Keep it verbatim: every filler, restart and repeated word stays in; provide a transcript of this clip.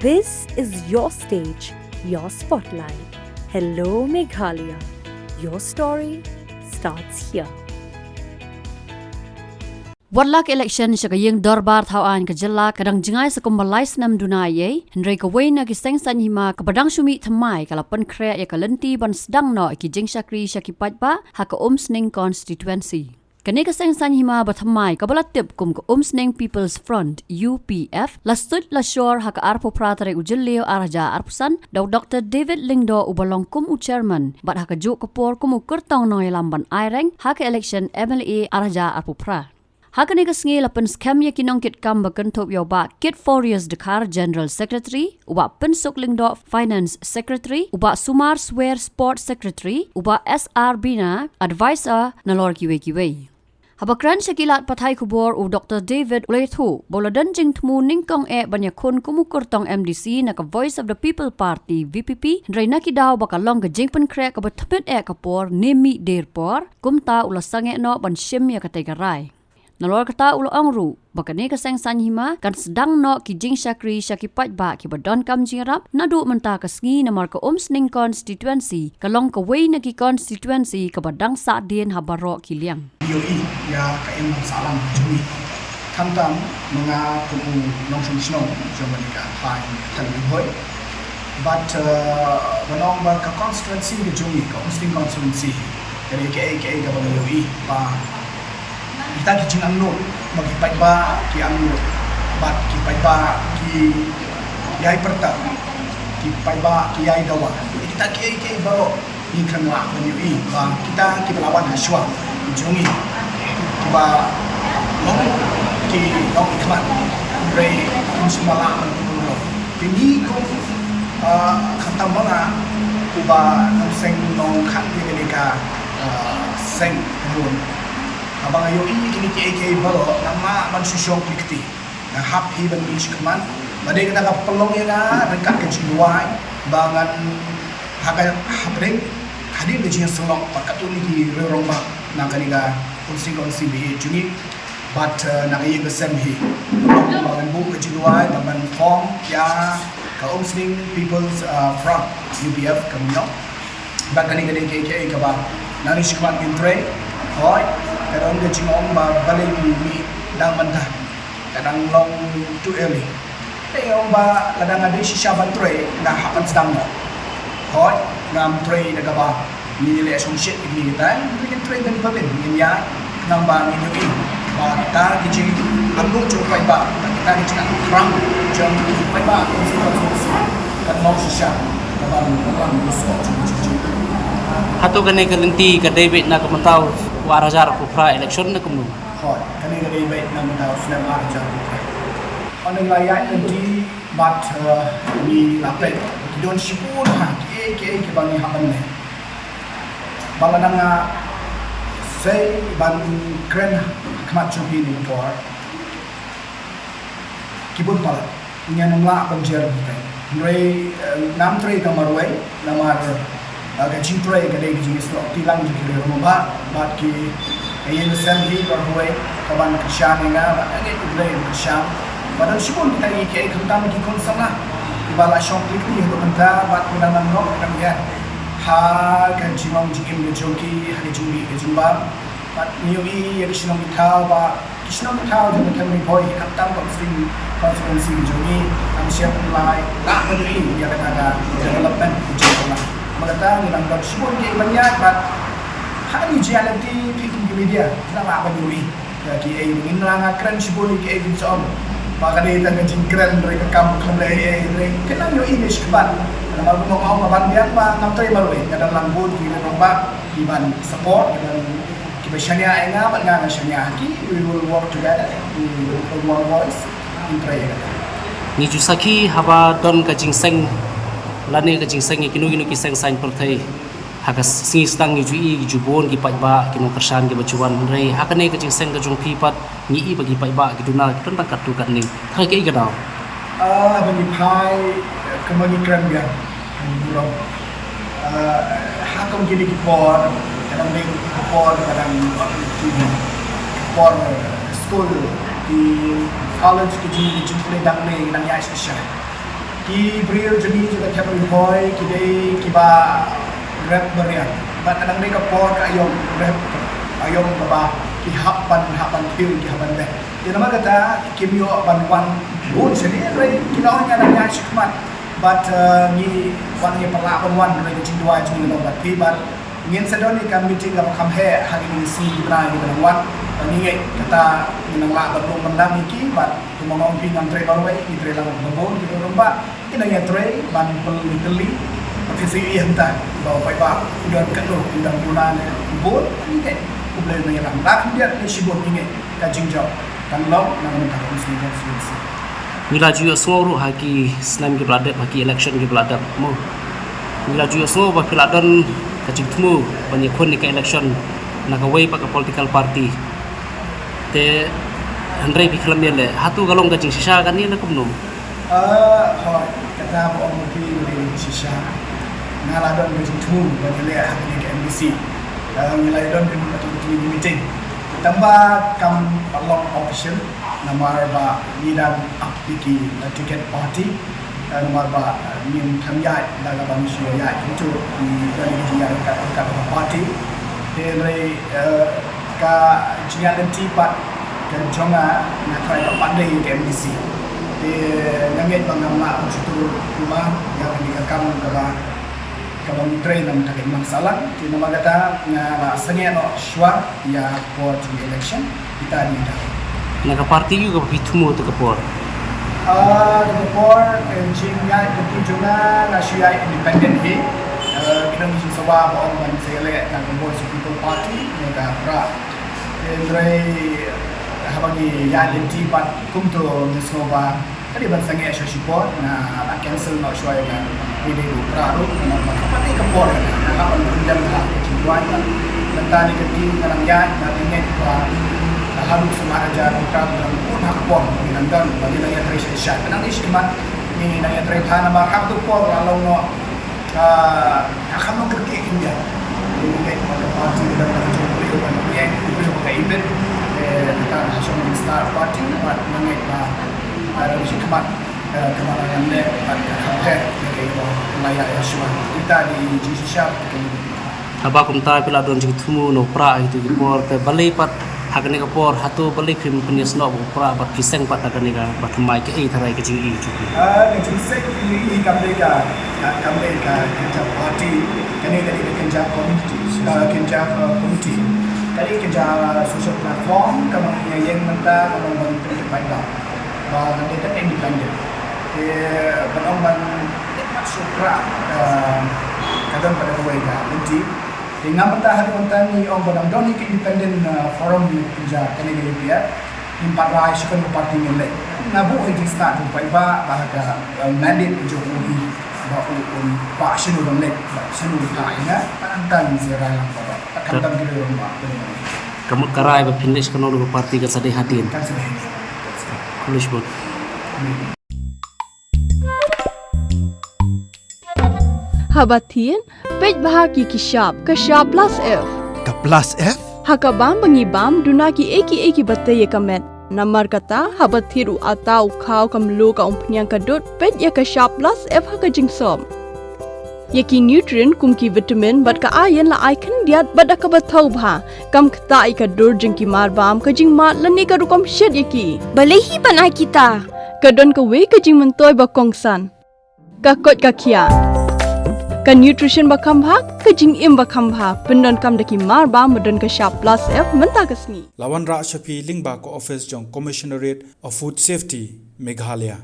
This is your stage, your spotlight. Hello, Meghalaya. Your story starts here. Wat la ka election sha ka ïing dorbar thaw aiñ ka jylla ka dang jngai sa kumba lai snem duna ei, hynrei kawei na ki seng saiñ hima kaba dang shu mih thymmai ka la pynkhreh ïa ka lynti ban sdang noh ïa ki jingshakri sha ki paidbah ha ka Umsning constituency. Kane ka seng saiñ hima ba thymmai kaba la tip kum ka Umsning People's Front, U P F, la suit la shor ha ka arphew phra tarik u Jylliew ar hajar arphew san da u Doctor David Lyngdoh uba long kum u chairman, bad ha kajuh ka por kum u kyrtong nongïalam ban aireng ha ka election M L A ar hajar arphew phra. Ha kane ka sngi la pynskhem ïa ki nongkitkam ba kynthup ïa u Bah Kit Forius Dkhar, General Secretary, u Bah Pynsuk Lyngdoh, Finance Secretary, u Bah Sumar Swer, Sport Secretary, u Bah S R Bina, Advisor, nalor kiwei kiwei. Haba kren sha ki lad pathai khubor, u Doctor David u la ïathuh ba u la don jingthmu nyngkong eh ban ïakhun kum u kyrtong M D C na ka Voice of the People Party, V P P, hynrei na ki daw ba ka long ka jingpynkhreh kaba thmit eh ka por ne mih der por, kumta u la sangeh noh ban shim ïa katei ka rai. Nalor kata u la ong ruh ba kane ka seng saiñ hima kan sdang noh ki jingshakri sha ki paidbah kiba donkam jingïarap naduh mynta ka sngi, namar ka Umsning constituency ka long kawei na ki constituency kaba dang sahdien ha baroh ki liang. Ïohi ïa ka imlang sahlang jong ngi. Khamtam ma nga kum u nongshong shnong jong kane ka thaiñ ka thaiñ Ri Bhoi. Bad, uh, ban ong ba ka constituency ka jong ngi, ka Umsning constituency, ka dei kaei kaei kaba nga ïohi ba kita ki jingangnud, ba ki paidbah ki angnud, bad ki paidbah ki ïai pyrta, ki paidbah ki ïai dawa. Kita kiei kiei baroh ngi kren lah ban ïohi ba kita kiba la wan ha shuwa jong ngi, kiba long ki nongmihkhmat, hynrei kim shym la lah ban pynurlong. Te ngi kum, ah, khamtam ma nga uba nongseng nongkhat ïa kane ka, ah, seng ka bun, haba nga ïohi kine kiei kiei baroh, nang mah ban shu shong kli kti. Nga hap hi ban mih sha khmat. Ba dei kata ka pynlong ïa nga ryngkat ka jingduwai ba ngan ha ka hapdeng hadien ka jingïasyllok bad katto katne ki rangbah na kane ka constituency ba ïeit jong ngi. Bad, eh, na ka ïing ka sem hi, ba ngan buh ka jingduwai ba ngan form ïa ka Umsning People's, eh, Front, U P F ka mynno. Bad kane ka dei kaei kaei kaba nangne shakhmat ngin trei. Hooid, ka don ka jingong ba balei ngi mih dang mynta. Ka dang long too early. Te ong ba lada nga dei shisha ban trei, nga hap ban sdang noh. Hooid, ngam trei da kaba ngi leh shongshit ïa kine kita, ngin trei ban patin, ngin ïa, khnang ba ngin ïohi ba kita ki jingangnud jong u paidbah, ba kita ki jingangnud kram jong u paidbah, kan long shisha, ka ban long u soh jong u jing. Hato kane ka lynti ka dei beit na ka mynta u ar hajar arphew phra election ne kumno? Hooid, kane ka dei beit na mynta u snem ar hajar arphew phra. Ynda ngi la ïaid lynti bad, eh, ngi la peit, ki don shibun ha kiei kiei kiba ngi hap ban leh. Ba lada nga sei ban kren ha khmat jong phi ha kane ka por, ki bun palat. Ngan ym lah ban jer bynta. Hynrei, eh, ngam trei tang marwei, namar, eh, ka jingtrei ka dei ka jingïasyllok kti lang jong ki rangbah bad ki, eh, ïing sem hi marwei, ka ban kyrshan ïa nga bad nga ngeit U Blei un kyrshan. Bad don shibun kita kiei kiei khamtam ki khun samla kiba la shong kli kti haduh mynta bad ki dang nang long ki dang ïa ha ka jinglong jingim ka jong ki, ha ka jingmih ka jingbam. Bad ngi ïohi ïa ki shnong ki thaw ba ki shnong ki thaw jong ka Thaiñ Ri Bhoi, khamtam ka Umsning constituency ka jong ngi, kam shym la lah ban ïohi ïa kata ka development ka jong ka. Namar kata ngi dang don shibun kiei ban ïaid bad ha kane ka jingïaid lynti phi kum ki media phi dang lah ban ïohi ïa kiei, ngin nang kren shibun ïa kiei kiba jong. Ba ka dei tang ka jingkren, hynrei ka kam khlem leh ei ei, hynrei kin nang ïohi ne shakhmat. Namar kumba nga ong, nga ban biang ba ngam trei marwei, nga don lang bun ki rangbah ki ban support, ki ban, kiba shaniah ïa nga bad nga ngan shaniah ha ki. We will work together, we will put one voice in prayer. Ngi ju sakhi haba don ka jingseng lane ka jingseng ïa kino kino ki seng saiñ pyrthei, ha ka sngi sdang ngi ju i, ngi ju bun ki paidbah, ki nongkyrshan kiba ju wan, hynrei ha kane ka jingseng ka jong phi pat ngi i ba ki paidbah ki duna ki don tang katto katne. Tang kiei ka daw? Ah, ba ngi phai, kumba ngi kren biang, ngi burom. Ah, ha kum kine ki por, ka dang dei ki por, ka dang, ki por skul, ki college, ki jing, ki jingpule dang ne, dang ïaid shisha. Ki briew jong ngi jong ka Thep Ri Bhoi ki dei kiba rep mariang. Bad ka dang dei ka por ka aïom rep, aïom kaba ki hap ban, hap ban thied, ki hap ban beh. Te namar kata kim ïoh ban wan bun shane, hynrei ki la ong ïa ngi ïa sha khmat. Bad, eh, ngi wan, ngi pynlah ban wan, hynrei ka jingduwai jong ngi ka long bad phi bad ngin sa don ïa ka meeting kaba kham heh ha kine ki sngi ki bnai kiba dang wan. Bad ngi ngeit kata ngin nang lah ban long myndam ïa ki bad kumba nga ong phi ngam trei marwei, ngi trei lang babun ki briew rangbah. Ngi nang ïatrei ban pynlong tylli. Bad phi sa ïohi hangta ba u paidbah u don katno, u don duna ne u bun, ngi ngeit U Blei u nang ïalam. La khyndiat ne shibun ngi ngeit ka jingjop kan long na ka bynta ka constituency. Ngi la ju ïohsngew ruh ha ki snem kiba la dep, ha ki election kiba la dep mo. Ngi la ju ïohsngew ba phi la don ka jingthmu ban ïakhun ïa ka election na kawei pat ka political party. Te hynrei phi khlem ïaleh, hato ka long ka jingshisha kane ne kumno? Ah, hooid, kata ba ong u Pi ka dei ka jingshisha. Nga la don ka jingthmu ban ïaleh ha kane ka M D C. Ah, ngi la don ka jingthmu meeting. Tangba kam long official namar ba ngi dang ap ïa ki, ah, ticket party. Ah, namar ba, ah, ngim khlem ïaid da kaba ngi shu ïaid. Ngi don ïa ka jingïaid ryngkat, ryngkat ka party. Te hynrei, eh, ka jingïaid lynti pat ka jong nga, nga trai ka pat dei ka M D C. Te nga ngeit ba ngam lah ban shu tur kumba ïa kane ka kam kaba, kaba ngi trei na ka bynta ka imlang sahlang. Te namar kata nga la sangeh noh shuwa ïa ka por jong ka election. Ita dei ita. Na ka party aiu kaba phi thmu ha kata ka por? Ah, ha kata ka por, eh, jingïaid lynti jong nga, nga shu ïaid independent hi. Eh, ki don ki jingsawa ba ong ban sa ïaleh na ka Voice of People Party, na ka Prah. Hynrei haba ngi ïaid lynti pat kumto ngi sngew ba ka dei ban sangeh shuwa shipor, nga la cancel noh shuwa ïa ka holiday u Prah ruh, namar ba ka pat dei ka por ïa nga, nga hap ban pyndem ha ka jingduwai. Mynta ne ka kti nga dang ïaid, nga dang ngeit ba ka haduh sumar hajar u Prah u dang bun ha ka por ngi dang don, ba ngi dang ïatrei sha sha. Ka dang dei shi khmat ngi dang ïatrei bha namar ha kato ka por la long noh Ah, ka kham long kyrkieh khyndiat. Ngi ngeit ba ka party ka dang ka jong u briew, ka jong u briew ka ibit. Eh, ka dang ka jong u star party, bad ngi ngeit ba, ah, ka dang shi khmat, eh, ka dang ngan leh, bad ka kham pher, ka dei ba la ïa ïa shuwa. Ita dei jingshisha ka dei. Haba kumta phi la don jingthmu na u Prah ha kito ki por, te balei pat ha kane ka por, hato balei phim pynïasnoh bad u Prah bad phi seng pat da kane kaba thymmai, kaei tharai ka jingïohi jong phi? Ah, ka jingseng ka jingïohi kam dei ka, ka, kam dei ka kynja party, kane ka dei ka kynja community, ah, kynja, ah, community. Ka dei ka kynja social platform, kaba ngi ïeng mynta, kaba ngi pynpaw ba ngan dei ka independent. Te ban ong ban dei pat sha u Prah, ah, ka don pat da kawei ka lynti. Te nga mynta ha ka mynta ngi ong ba dang don hi ka independent, uh, forum ngi kynja kane ka U P F. Ngim pat rai sha kano ka party ngin leit. Nga buh ha i jingstad jong u paidbah ba ha ka, uh, mandate jong u hi ba u un kwah shano ban leit, ba shano u kwah ïa nga, ba nangta ngin sa rai lang ba ba. Ka dang ki dei ba. Ka mut ka rai ba phin leit sha kano ka party kan sa dei hadien. Kan sa dei hadien. Khublei shibun. Haba thied, peit bha ki ki shap, ka shap plus F. Ka plus F? Ha ka bam ba ngi bam, duna kiei kiei kiba tei ïa ka met. Namar kata, haba thied u atta, u khaw, ka mluh, ka umphniang, ka dud, peit ïa ka shap plus F ha ka jingsop. Ïa ki nutrient kum ki vitamin bad ka iron la ai khyndiat bad da kaba thaw bha. Kam ktah ïa ka dur jong ki marbam, ka jingmad lane ka rukom shet ïa ki. Balei hi ban ai kita? Ka don kawei ka jingmyntoi ba kongsan. Ka koit ka khiah. Ka nutrition ba kham bha, ka jingim ba kham bha. Pyndonkam da ki marbam ba don ka shap plus F mynta ka sngi. La wanrah sha phi lyngba ka office jong Commissionerate of Food Safety, Meghalaya.